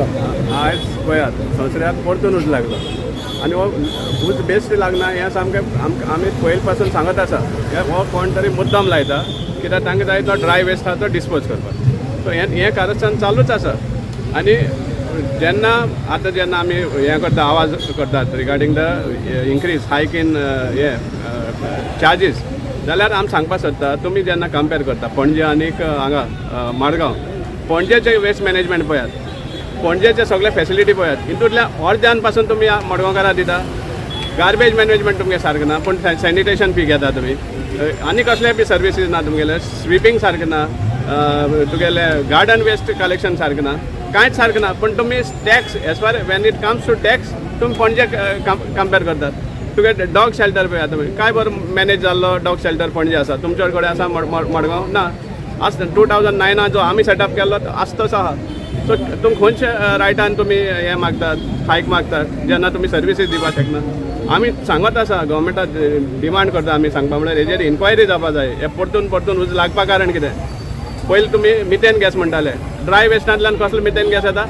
आयज पळयात, संवसाराक परतून उजो लागलो आनी हो उज बेश्ट लागना. हें सामकें आमकां आमी पयलीं पासून सांगत आसा, हे हो कोण तरी मुद्दम लायता, कित्याक तांकां जाय तो ड्राय वेस्ट आहा तो डिस्पोज करपाक. सो हें हें कारस्थान चालूच आसा. आनी जेन्ना आतां जेन्ना आमी हें करता, आवाज करतात regarding the increase hike in हे चार्जीस, जाल्यार आमी सांगपाक सोदता, तुमी जेन्ना कंपेर करता पणजे आनीक हांगा मडगांव, पणजेचें वेस्ट मॅनेजमेंट पळयात, पणजेचे सगळे फॅसिलिटी पळयात, हितूंतल्या अर्द्यान पासून तुमी मडगांवकारां दिता. गार्बेज मॅनेजमेंट तुमगें सारकें ना, पूण सॅनिटेशन फी घेता तुमी. आनी कसले बी सर्विसीज ना तुमगेले, स्विपींग सारकें ना, तुगेले गार्डन वेस्ट कलेक्शन सारकें ना, कांयच सारकें ना. पूण तुमी tax, as far when it comes to tax, तुमी पणजे कंपेर करतात. तुगे डॉग शेल्टर पळयात तुमी, काय बरो मॅनेज जाल्लो डॉग शेल्टर पणजे आसा. तुमच्या कडेन आसा मडगांव? ना. आज 2009 जो आमी सेटअप केल्लो, तो आज तसो आहा. सो तुमी खंयच्या रायटान तुमी हें मागतात, हायक मागतात, जेन्ना तुमी सर्विसीस दिवपाक शकना? आमी सांगत आसा, गव्हर्मेंटाक डिमांड करता आमी. सांगपा म्हणल्यार हेजेर इन्क्वायरी जावपा जाय. हे परतून परतून उजो लागपा कारण कितें? पयलीं तुमी मिथेन गॅस म्हणटाले. ड्राय वेस्टांतल्यान कसलो मिथेन गॅस येता?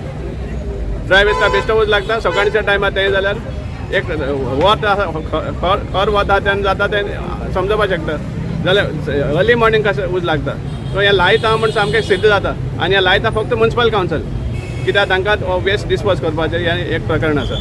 ड्राय वेस्टा बेश्टो उजो लागता सकाळच्या टायमार. तें जाल्यार एक वत आसा, खर खर वत आहा, तेन्ना जाता तें समजपाक शकता. जाल्यार अर्ली मॉर्निंग कशें उज लागता? सो हें लायता म्हण सामकें सिद्ध जाता. आनी हें लायता फक्त मुन्सिपल कावन्सिल, कित्याक तांकां वेस्ट डिस्पोज करपाचें हें एक प्रकरण आसा.